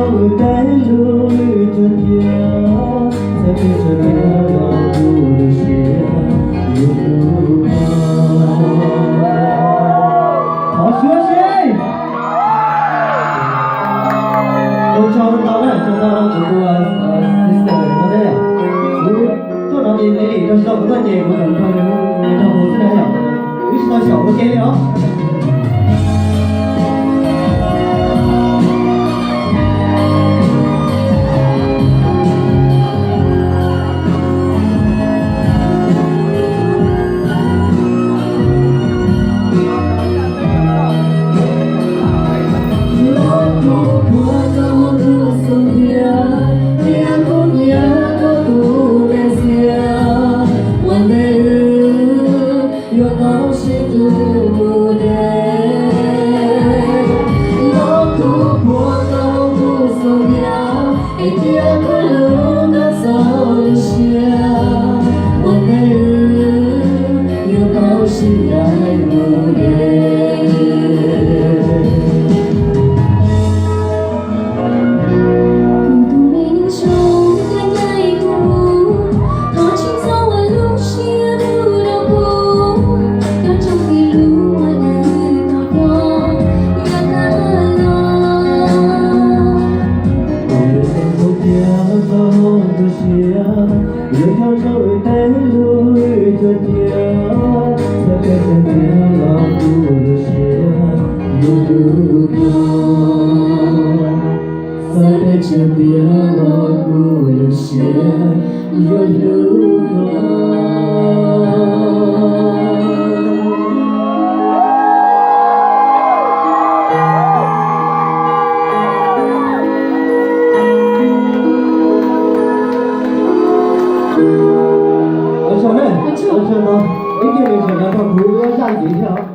Teb lub lwm cuag tias, txhawb peb tsawg tias los kuv lub siab yuav hlub. Thov siab seb. Ua tsaug ntau na, tsaug ntau rau kuv tus sister no thiab yom. Kuv tuaj no ces li lim rau tsis tau kuv tuaj ces kuv tseem nrog nws nrog kuv xwb na yom. Wb tsis tau xyaum ua ke li os. Los kuv puag tau lub xub ntiag, thiab kuv nyiam koj tus me ntxhias, ua ntej wb yuav tau sib tw mus deb. Los kuv puag tau lub xub ntiag, es thiab kuv hlub koj txog lub siab, ua ntej wb yuav tau sib ncaim mus deb. Kuv tus me ntsoj koj ncaim kuv mus, thov tsis txhob ua lub siab hlub rau kuv, koj tsoom tis lub ua nws tau nyob yam tag los. Kuv yuav xeeb hlub thiab koj tu siab, yuav nco ntsoov wb tej lub cuag tias, txawm peb tsawg tiag los kuv lub siab yuav hlub koj. Txawm peb tsawg tiag los kuv lub siab yuav hlub koj. Ua tsaug na, ua tsaug ntau. Ib pliag nws tseem los nrog kuv ua zaj ntxiv thiab os.